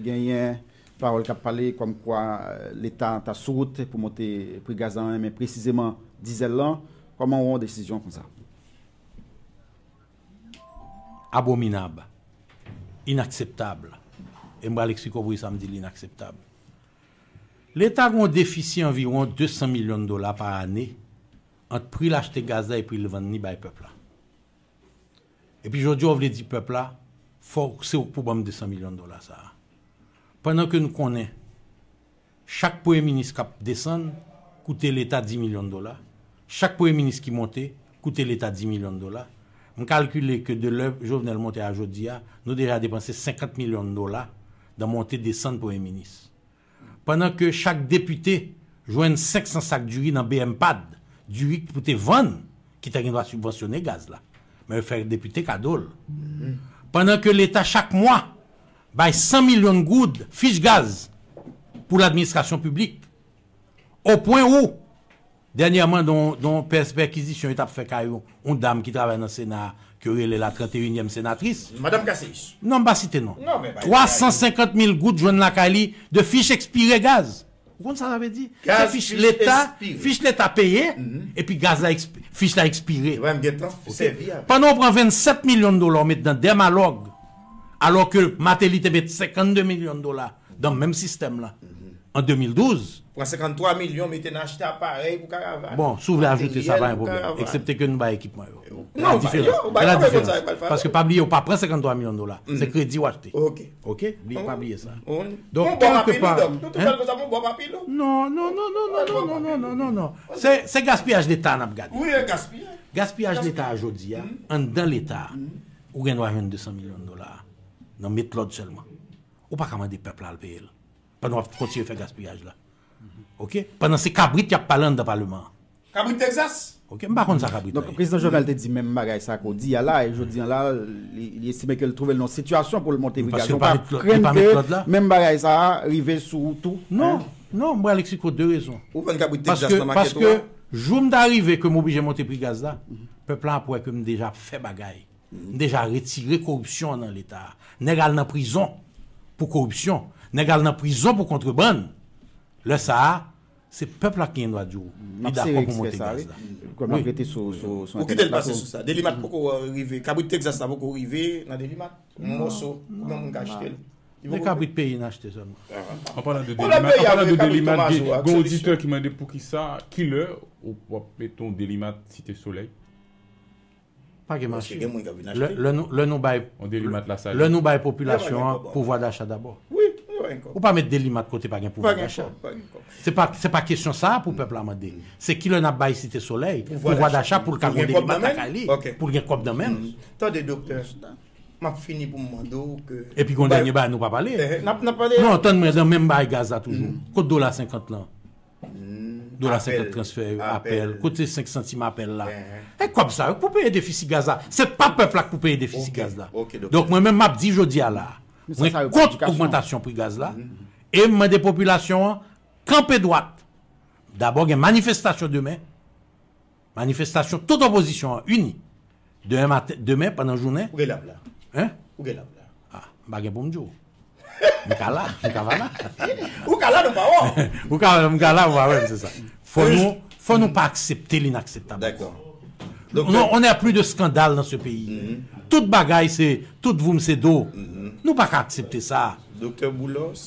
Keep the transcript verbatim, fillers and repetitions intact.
Genyen pawòl k ap pale kòmkwa Leta ta sou wout pou monte pri gaz la, men presizeman dizèl lan. Kòman w wè yon desizyon konsa? Abominab, inakseptab. E m pral eksplike w poukisa m di l inakseptab. Leta gen yon defisi anviwon de san milyon dola pa ane ant pri l achte gaz la e pri l vann li bay pèp la. Epi jodi a w vle di pèp la, fò se ou k pou ban m de san milyon dola sa a. Pandan ke n konnen chak premye minis k ap desann koute Leta dis milyon dola, chak premye minis ki monte koute Leta dis milyon dola. M kalkile ke de lè Jovenel monte a jodi a, nou deja depanse senkant milyon dola nan monte desann premye minis. Pandan ke chak depite jwenn senk san sak diri nan BMPAD, diri ki pou te vann, ki ta gen dwa sibvansyone gaz la. Men yo fè depite kado l. Pandan ke Leta chak mwa bay san milyon goud fich gaz pou ladministrasyon piblik. Opwen ou, dènyèman, don, don pèkizisyon yo t ap fè kay yon, yon dam ki travay nan Sena a, ke yo rele la trannteyinyèm senatris. Madanm Casséus. Non, m pa site non. Twa san senkant mil goud jwenn lakay li de fich ekspire gaz. Ou konn sa sa vle di? Se fich Leta, fich Leta peye, epi gaz la, fich la ekspire. Pandan w pran vennsèt milyon dola w met nan Dermalog, alò ke Martelly te met senkannde milyon dola nan menm sistèm la, an de mil douz. Pran senkanntwa milyon mete nan achte aparèy pou karavàn. Bon, si w vle ajoute sa, pa gen pwoblèm. Eksepte ke nou bay ekipman yo. Non, ba yo, ba yo, konsa, yo pral fè. Paske pa bliye, ou pa pran senkanntwa milyon dola. Se kredi w achte. Ok. Ok? Bli, pa bliye sa. Donk, kèlkepa. Non, non, non, non, non, non, non, non, non, non, non. Se, se gaspiyaj Leta n ap gade. Wi, e gaspiyaj. Gaspiyaj Leta a jodi a, anndan Leta a, ou gen dwa jwenn de san milyon dola a. Nan met lòd sèlman. Ou pa ka mande pèp la al peye l. Pandan w ap kontinye fè gaspiyaj la. Ok? Pandan se kabrit y ap pale anndan paleman an. Kabrit Texas? Ok, m pa konn sa kabrit la ye. Donk, Prezidan Jovenel te di menm bagay sa ke w di a la, e jodi a la, li, li estime ke l twouve l nan yon sitiyasyon pou l monte pri gaz. Ou pa krenn ke menm bagay sa a rive sou ou tou? Non, non, m pral eksplike w de rezon. Ou vann kabrit Texas nan makèt ou a? Paske, paske, jou m ta rive ke m oblije monte pri gaz la, pèp la ap wè ke m deja ap fè bagay. M deja retire koripsyon an nan Leta a. Nèg al nan prizon pou koripsyon. Nèg al nan prizon pou kontrebann. Lè sa a, se pèp la ki gen dwa di w li dakò pou monte gaz la. Wi. Ou kite l pase sou sa. Delimat poko rive. Kabrit Texas la poko rive nan Delimat. Yon mòso. Konbyen moun ka achte l? De kabrit peyi n achte sèlman. An palan de Delimat, an palan de Delimat, gen yon oditè ki mande poukisa, kilè w ap mete yon Delimat Site Solèy? Pa gen mache. Lè nou bay popilasyon an pouvwa dacha dabò. Ou pa met Delimat kote pa gen pouvwa dacha. Se pa, se pa kesyon sa a pou pèp la mande. Se kilè n ap bay Site Solèy pouvwa dacha pou l ka gen Delimat lakay li, pou l gen kòb nan men l. Tande doktè, m ap fini pou m mande w ke. Epi gen yon dènye bagay nou pa pale. Non, tann mwen, nan menm bagay gaz la toujou. Kot dola senkant lan? Dola senkant transfè, apèl. Kote senk santim apèl la? E kòb sa yo k pou peye defisi gaz la. Se pa pèp la k pou peye defisi gaz la. Donk mwen menm m ap di jodi a la a, mwen kont ogmantasyon pri gaz la. E m mande popilasyon an kanpe dwat. Dabò gen manifestasyon demen. Manifestasyon tout opozisyon an ini. Demen maten, demen pandan jounen. Ou gen lap la. Hein? Ou gen lap la. Ah, m pa gen pou m di w. M ka la, m ka pa la. Ou ka la, nou pa wè w. Ou ka, m ka la, ou pa wè m, se sa. Fò nou, fò nou pa aksepte linakseptab ankò. Non, on n'est plus de scandale dans ce pays. Tout bagay se, tout voum se do. Nou pa ka aksepte sa. Doktè Boulos.